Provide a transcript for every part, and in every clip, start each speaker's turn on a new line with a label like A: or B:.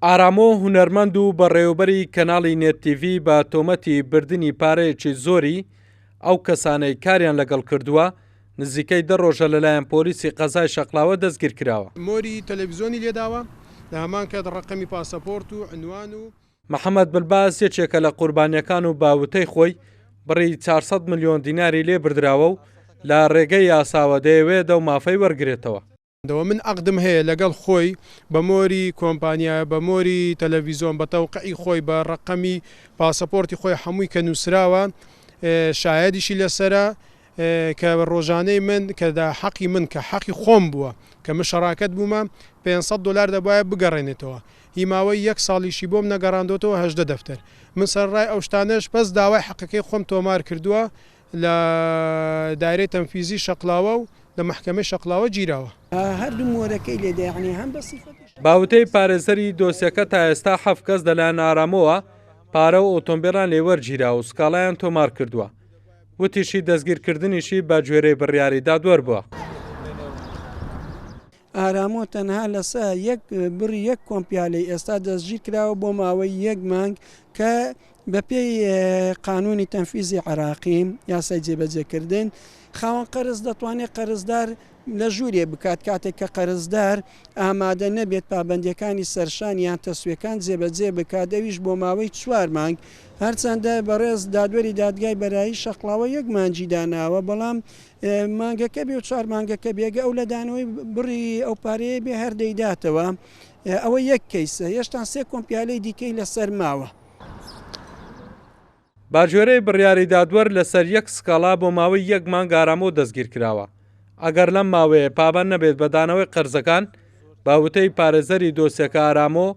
A: ئارامۆ هونەرمەند و بەڕێوەبەری کەناڵی نێت تیڤی بە تۆمەتی بردنی پارەیەکی زۆری ئەو کەسانەی کاریان لەگەڵ کردووە، نزیکەی دە ڕۆژە لەلایەن پۆلیسی قەزای شەقڵاوە دەستگیرکراوە.
B: مۆری تەلەفزیۆنی لێداوە، لە هەمان کات ڕەقەمی پاسەپۆرت و عنوان و.
A: محەمەد بلباس یەکێکە لە قوربانییەکان و بە وتەی خۆی بڕی 400 ملیۆن دیناری لێ بردراوە و لە ڕێگەی یاساوە دەیەوێت ئەو مافەی وەرگرێتەوە.
B: دەوە من عەقدم هەیە لەگەڵ خۆی بە مۆری کۆمپانیا بە مۆری تەلەڤیزۆن بە تەوقعی خۆی بە ڕەقەمی پاسەپۆرتی خۆی حەمووی کە نووسراوە شایەدیشی لەسەرە کە ڕۆژانەی من کە دا حەقی من کە حەقی خۆم بووە کە من شەراکەت بوومە 500 دلار دەبایە بگەڕێنێتەوە هی ماوەی یەک ساڵیشی بۆم نەگەڕاندۆتەوە 18 دەفتەر من سەرڕای ئەو شتانەش بەس داوای حەقەکەی خۆم تۆمار کردووە لە دایرەی تەنفیزی شەقلاوە و لە مەحکەمەی شەقلاوە گیراوە.
C: هەردوو مۆرەکەی لێدە یەعنی هەم بە سیفەتی شەقلاوە.
A: بە وتەی پارێزەری دۆسیەکە تا ئێستا حەفت کەس لەلایەن ئارامۆوە پارە و ئۆتۆمبێلیان لێ وەرگیراوە و سکاڵایان تۆمار کردووە. وتیشی دەستگیرکردنیشی بە گوێرەی بڕیاری دادوەر بووە.
C: ئارامۆ تەنها لەسە یەک بڕی یەک کۆمپیالەی ئێستا دەستگیرکراوە بۆ ماوەی یەک مانگ کە بەپێی قانونی تەنفیزی عێراقی، یاسای جێبەجێکردن، خاوەن قەرز دەتوانێت قەرزدار لە ژوورێ بکات کاتێک کە قەرزدار ئامادە نەبێت پابەندیەکانی سەرشان یان تەسویەکان جێبەجێ بکات ئەویش بۆ ماوەی چوار مانگ هەرچەندە بەڕێز دادوەری دادگای بەرایی شەقڵاوە یەک مانگی داناوە بەڵام مانگەکە بێ و چوار مانگەکە بێ گە ئەو لە دانەوەی بڕی ئەو پارەیە بێ هەر دەیداتەوە ئەوە یەک کەیسە هێشتا سێ کۆمپیالەی دیکەی لەسەر ماوە.
A: بەگوێرەی بڕیاری دادوەر لەسەر یەک سکاڵا بۆ ماوەی یەک مانگ ئارامۆ دەستگیرکراوە، ئەگەر لەم ماوەیە پابەند نەبێت بە دانەوەی قەرزەکان، بە وتەی پارێزەری دۆسیەکە ئارامۆ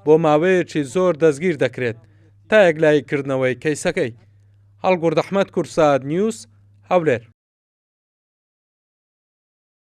A: بۆ ماوەیەکی زۆر دەستگیر دەکرێت تا یەکلاییکردنەوەی کەیسەکەی. هەڵگورد ئەحمەد، کوردسات نیوز، هەولێر.